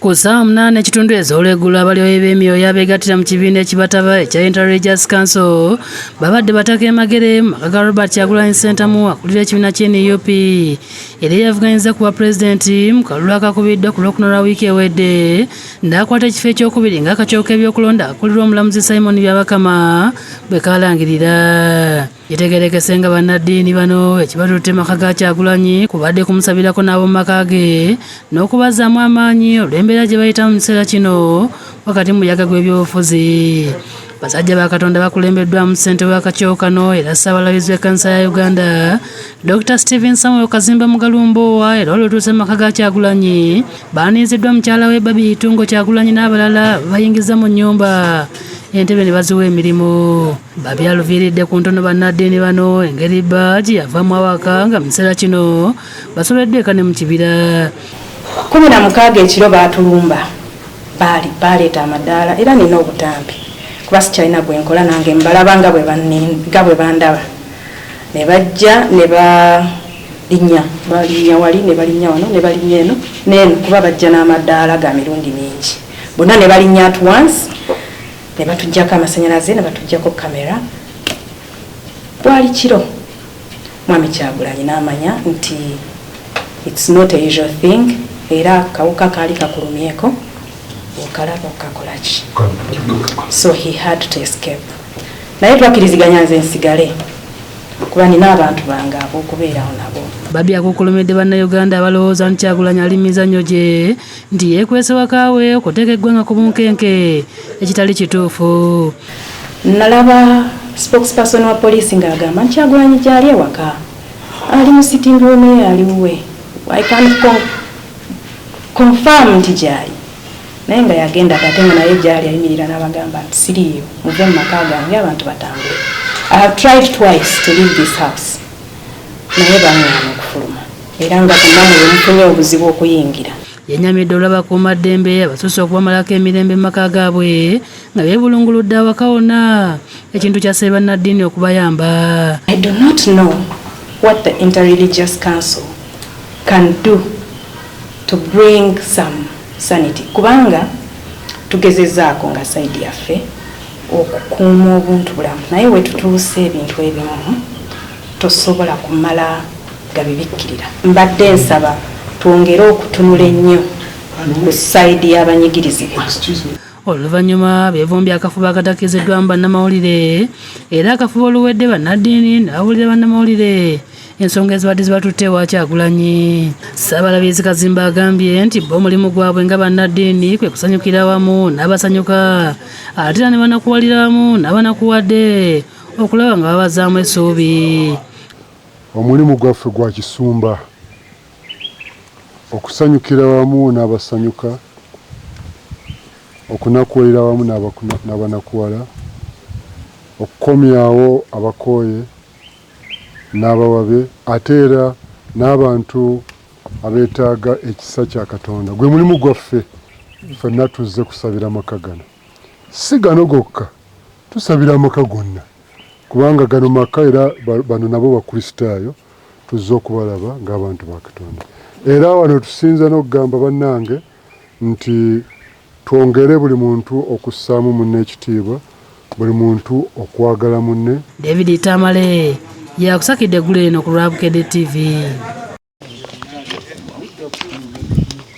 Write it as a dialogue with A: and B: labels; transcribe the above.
A: Ku ssaawa 8:30 ez'olweggulo, abalyoyi b'emyoyo abeegattira mu kibiina ekibataba ekya Interreligious Council babadde bataka e Magere mu maka ga Robert Kyagulanyi Ssentamu, akulira ekibiina kya NUP era eyavuganyiza ku bwa pulezidenti mu kalulu akakubiddwa ku Lwokuna lwa wiiki ewedde, n'akwata ekifo ekyokubiri ng'akakiiko k'ebyokulonda akulirwa omulamuzi Simon Byabakama bwe kalangirira. Kitegeerekese nga bannaddiini bano ekibatutte maka ga Kyagulanyi kubadde kumusabirako n'ab'omu maka ge n'okubazzaamu amaanyi olw'embeera gye bayitamu mu kiseera kino wakati mu muyaga gw'ebyobufuzi. Basajja ba Katonda bakulembeddwamu ssentebe w'akakiiko kano era Ssaabalabirizi w'ekkanisa ya Uganda, Dr. Stephen Samuel Kazimba Mugalu Mboowa. Era olutuuse mu maka ga Kyagulanyi, baaniriziddwa mukyala we Barbie Itungo Kyagulanyi n'abalala, babayingiza mu nnyumba, entebe ne baziwa emirimu. Barbie aluviiridde ku ntono bannaddiini bano engeri bba gye yavaamu awaka, nga mu kiseera kino basobeddwa eka ne mu kibira.
B: 16 ekiro baatulumba, baali baleeta amadaala, era nina obutambi kuba sikyalina gwe nkola nange, mbalaba nga bwe bandaba. Ne bajja ne balinnya, balinnya wali, ne balinnya wano, ne balinnya eno neeno, kuba bajja n'amadaala ga mirundi mingi, bonna ne balinnya at once, ne batuggyako amasanyalaze, ne batuggyako kamera. Bwali kiro, Mwami Kyagulanyi n'amanya nti it's not a usual thing, era kawuka kaali kakulumyeko okalaba okakolaki, so he had to escape. Naye twakkiriziganya nze nsigale kuba nina abantu bange ab'okubeerawo nabo.
A: Barbie akukulumidde Bannayuganda abalowooza nti Kyagulanyi ali mizannyo gye, nti yeekwese wakaawe okuteeka eggwanga ku bunkenke, ekitali kituufu.
B: Nalaba spokesperson wa poliisi ng'agamba nti Kyagulanyi gyali ewaka, ali mu sitting room ye, ali wuwe. I can confirm nti gyali, naye nga yagenda ate nga naye gyali ayimirira n'abagamba nti siriiyo, muve mu maka gange, abantu batambule. I have tried twice to leave this house, naye baŋŋaana okufuluma, era nga kunammwe bwe mufunye obuzibu okuyingira.
A: Yenyamidde olw'abakuumaddembe abasusse okubamalako emirembe mu maka gaabwe nga beebulunguludde awaka wonna, ekintu kyasabye bannaddiini okubayamba.
B: I do not know what the Interreligious Council can do to bring some sanity, kubanga tugezezaako nga side yaffe okukuuma obuntu bulamu, naye wetutuuse ebintu ebimu tosobola kumala gabibikkirira. Mbadde nsaba twongere okutunula ennyo ku side y'abanyigirizibwa.
A: Oluvannyuma beevumbye akafubo akatakkiziddwamu bannamawulire, era akafubo oluwedde, bannaddiini n'abawulira bannamawulire ensonga ezibadde zibatutte ewa Kyagulanyi. Ssaabalabirizi Kazimba agambye nti bo omulimu gwabwe nga bannaddiini kwe kusanyukira wamu n'abasanyuka, ate era ne banakuwalira wamu n'abanakuwadde, okulaba nga babazaamu essuubi.
C: Omulimu gwaffe gwa kisumba, okusanyukira wamu n'abasanyuka, okunakuwalira wamu n'abanakuwala, okukomyawo abakooye n'abawabe, ate era n'abantu abeetaaga ekisa kya Katonda. Gwe mulimu gwaffe ffenna. Tuzze kusabira amaka gano, si gano gokka, tusabira amaka gonna, kubanga gano maka, era bano nabo Bakristaayo. Tuzze okubalaba ng'abantu ba Katonda, era wano tusinza n'okugamba bannange nti twongere buli muntu okussaamu munne ekitiibwa, buli muntu okwagala munne.
A: David Tamale yakusakidde eggulo eno ku lwa Bukedde TV.